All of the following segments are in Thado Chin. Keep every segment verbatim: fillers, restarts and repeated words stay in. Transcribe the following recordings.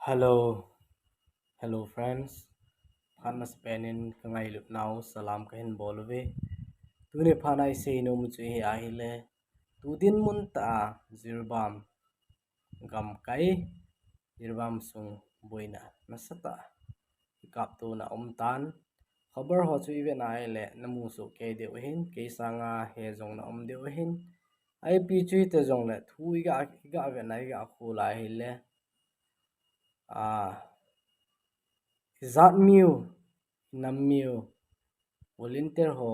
Hello, hello friends. Phat masapen in ka ngailut nau salam kahin bol uve. Tuni phat a isei nom u chu hi ahile, tu dinmun tah a Jiribam gamkai, Jiribam sung boina nasatah a kikaptona um tan. Khabar ho chu ivet a ahile namu soh kei diu ahin, kei sanga he jong na um diu ahin. Ipi chu hita jongle thu iga, iga vet a iga khol a ahile, a, ijat miu, inam miu, volunteer ho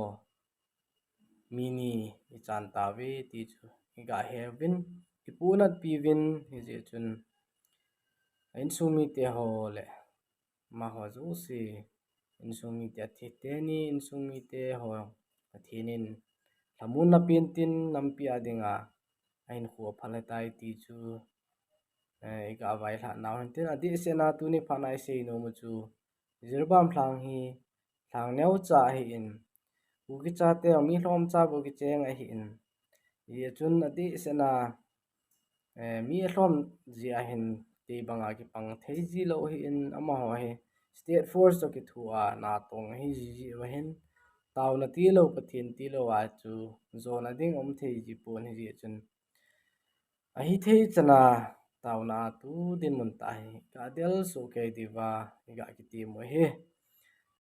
mi ni ichan tauve ti chu iga he uvin, ipuinat pi uvin, hijeh chun insung mite ho le amaho jouse, insung mite, athi teni insung mite ho Pathen in lhamonna pen tin nampi a dinga ahinkho aphal ahitai ti chu, eh, iga vailhah nau hintin, adehset a tuni phat a isei nom u chu Jiribam lhang hi lhang neocha ahin, Kuki chate mi lhomcha bou kicheng ahin, hijeh chun adehset a, eh, mi alhom jeh a hin kei banga kipang thei ji lou ahin, amaho hi state force toh kithoa natong ahi jiji uva hin, taona tilou, Pathen tilou a chu jona ding um thei ji pon, hijeh chun ahithei chan a taona a tu dinmun tah hi iga del soh kei diuva iga kitem u ahi.